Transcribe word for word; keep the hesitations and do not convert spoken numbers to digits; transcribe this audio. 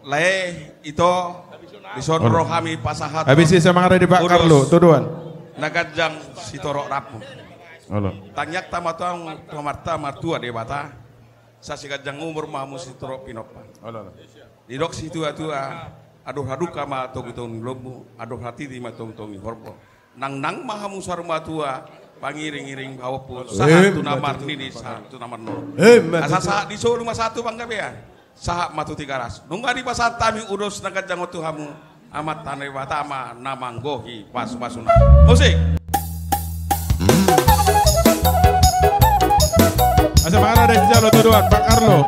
Lae, ito, dison ro hami pasahat. Habis i, semangat di Pak Carlo, tuduan. Na ganjang sitorop rap. Olo. Tangiangta ma tu Amanta Martua Debata, sai ganjang umur ma hamu sitorop pinompar. Olo, olo. Didok situa-tua, andor hadungka ma tongtong ni lombu, andor hatiti ma tongtong ni horbo. Nangnang ma hamu saur matua, pangiring-iring pahompu, sahat tu na marnini, sahat tu na marnono. Asa sahat di solu ma sahat tu panggabean, sahat ma tu Tigaras. Nunga dipasahat hami ulos na ganjang on tu hamu, Amanta Debata ma na manggohi pasu-pasuna. Musik. Asa mangarade sijalo tuduan, Pak Carlo.